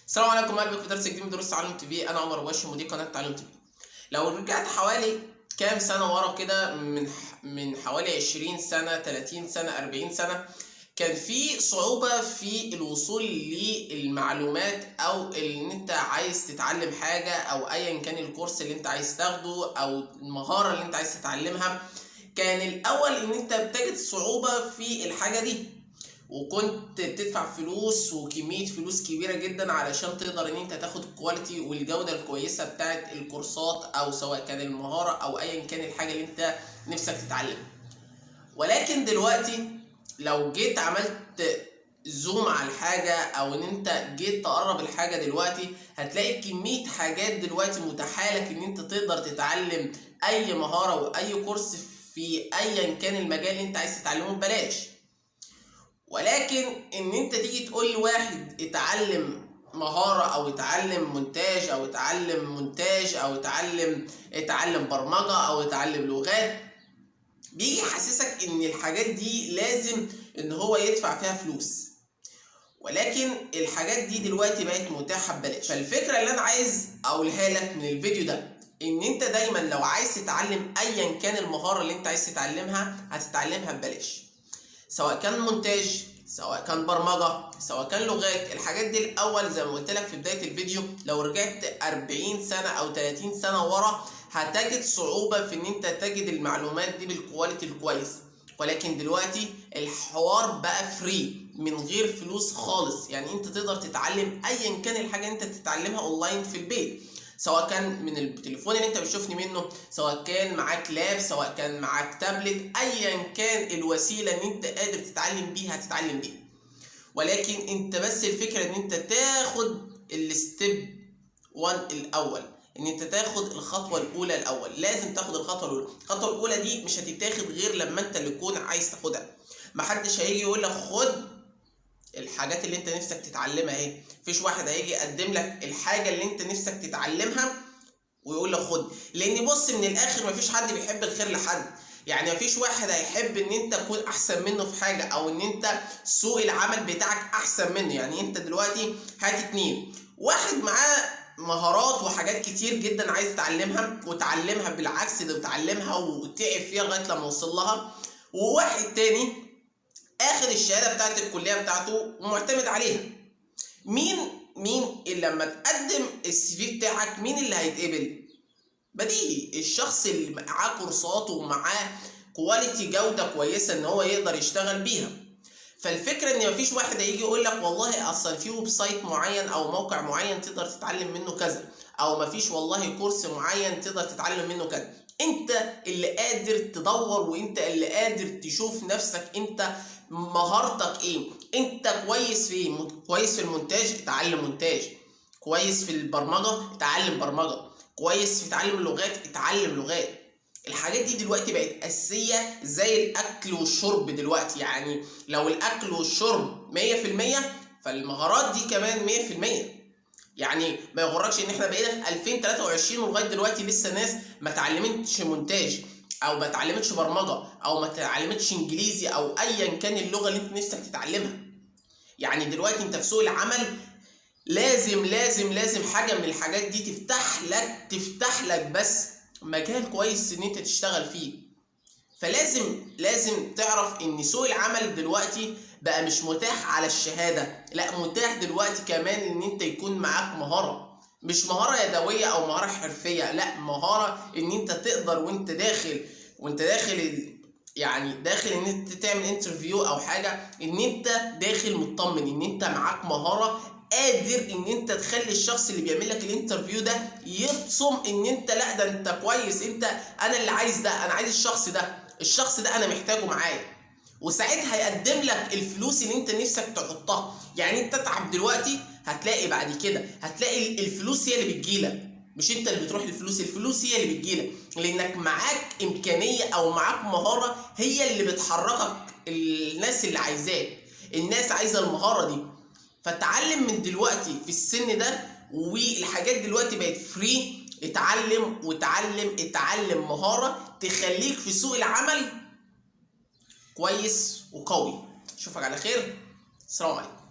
السلام عليكم، اهلا بكم في درس جديد من دروس تعلم تي في. انا عمر واشم ودي قناة تعلم تي في. لو رجعت حوالي كام سنة ورا كده، من حوالي 20 سنه، 30 سنه، 40 سنه، كان في صعوبة في الوصول للمعلومات، او ان انت عايز تتعلم حاجه، او ايا كان الكورس اللي انت عايز تاخده او المهارة اللي انت عايز تتعلمها. كان الاول ان انت بتجد صعوبة في الحاجة دي، وكنت بتدفع فلوس وكمية فلوس كبيرة جدا علشان تقدر ان انت تاخد ال quality والجودة الكويسة بتاعت الكورسات، او سواء كان المهارة او ايا كان الحاجة اللي انت نفسك تتعلمها. ولكن دلوقتي لو جيت عملت zoom على الحاجة، او ان انت جيت تقرب الحاجة دلوقتي، هتلاقي كمية حاجات دلوقتي متاحة لك ان انت تقدر تتعلم اي مهارة واي كورس في ايا كان المجال اللي انت عايز تتعلمه ببلاش. ولكن ان انت تيجي تقول لواحد اتعلم مهارة، او اتعلم مونتاج، او اتعلم مونتاج، او اتعلم برمجة، او اتعلم لغات، بيجي يحسسك ان الحاجات دي لازم ان هو يدفع فيها فلوس. ولكن الحاجات دي دلوقتي بقت متاحة ببلاش. فالفكرة اللي انا عايز اقولها لك من الفيديو ده، ان انت دايما لو عايز تتعلم ايا كان المهارة اللي انت عايز تتعلمها، هتتعلمها ببلاش، سواء كان مونتاج، سواء كان برمجة، سواء كان لغات. الحاجات دي الأول زي ما قلت لك في بداية الفيديو، لو رجعت 40 سنة أو 30 سنة ورا، هتجد صعوبة في إن أنت تجد المعلومات دي بال quality الكويس. ولكن دلوقتي الحوار بقى free من غير فلوس خالص. يعني أنت تقدر تتعلم أيا كان الحاجة أنت تتعلمها أونلاين في البيت، سواء كان من التليفون اللي انت بتشوفني منه، سواء كان معاك lap، سواء كان معاك تابلت، ايا كان الوسيلة ان انت قادر تتعلم بيها هتتعلم بيها. ولكن انت بس الفكرة ان انت تاخد ال step 1 الاول، ان انت تاخد الخطوة الاولى الاول. لازم تاخد الخطوة الاولى. الخطوة الاولى دي مش هتتاخد غير لما انت اللي تكون عايز تاخدها. محدش هيجي يقول لك خد الحاجات اللي انت نفسك تتعلمها اهي. مفيش واحد هيجي يقدم لك الحاجة اللي انت نفسك تتعلمها ويقول لك خد، لان بص من الاخر مفيش حد بيحب الخير لحد. يعني مفيش واحد هيحب ان انت تكون احسن منه في حاجه، او ان انت سوق العمل بتاعك احسن منه. يعني انت دلوقتي هات اتنين، واحد معاه مهارات وحاجات كتير جدا عايز يتعلمها وتعلمها، بالعكس ده وتعلمها وتعب فيها لغاية لما وصل لها، وواحد تاني اخد الشهادة بتاعت الكلية بتاعته ومعتمد عليها. مين اللي لما تقدم ال CV بتاعك مين اللي هيتقبل؟ بديهي الشخص اللي معاه كورسات ومعاه quality جوده كويسة ان هو يقدر يشتغل بيها. فالفكرة ان مفيش واحد هيجي يقول لك والله اصلا في website معين او موقع معين تقدر تتعلم منه كذا، او مفيش والله كورس معين تقدر تتعلم منه كذا. انت اللي قادر تدور، وانت اللي قادر تشوف نفسك انت مهارتك ايه، انت كويس في ايه. كويس في المونتاج اتعلم مونتاج، كويس في البرمجة اتعلم برمجة، كويس في تعلم اللغات اتعلم لغات. الحاجات دي دلوقتي بقت اساسية زي الاكل والشرب دلوقتي. يعني لو الاكل والشرب 100%، فالمهارات دي كمان 100%. يعني ما يغركش ان احنا بقينا في 2023 ولغاية دلوقتي لسه ناس ما اتعلمتش مونتاج، او ما اتعلمتش برمجة، او ما اتعلمتش انجليزي، او ايا كان اللغة اللي انت نفسك تتعلمها. يعني دلوقتي انت في سوق العمل لازم لازم لازم حاجة من الحاجات دي تفتح لك بس مجال كويس ان انت تشتغل فيه. فلازم لازم تعرف ان سوق العمل دلوقتي بقى مش متاح على الشهادة، لا متاح دلوقتي كمان ان انت يكون معاك مهارة، مش مهارة يدوية او مهارة حرفية، لا مهارة ان انت تقدر وانت داخل يعني داخل ان انت تعمل interview او حاجة، ان انت داخل مطمن ان انت معاك مهارة قادر ان انت تخلي الشخص اللي بيعمل لك ال interview ده يبصم ان انت لا ده انت كويس، انت انا اللي عايز ده، انا عايز الشخص ده، الشخص ده انا محتاجه معايا. وساعتها هيقدم لك الفلوس اللي انت نفسك تحطها. يعني انت تتعب دلوقتي هتلاقي بعد كده، هتلاقي الفلوس هي اللي بتجيلك، مش انت اللي بتروح للفلوس، الفلوس هي اللي بتجيلك، لانك معاك امكانية او معاك مهارة هي اللي بتحركك. الناس اللي عايزاك، الناس عايزه المهارة دي. فتعلم من دلوقتي في السن ده، والحاجات دلوقتي بقت free. اتعلم وتعلم، اتعلم مهارة تخليك في سوق العمل كويس وقوي. اشوفك على خير، السلام عليكم.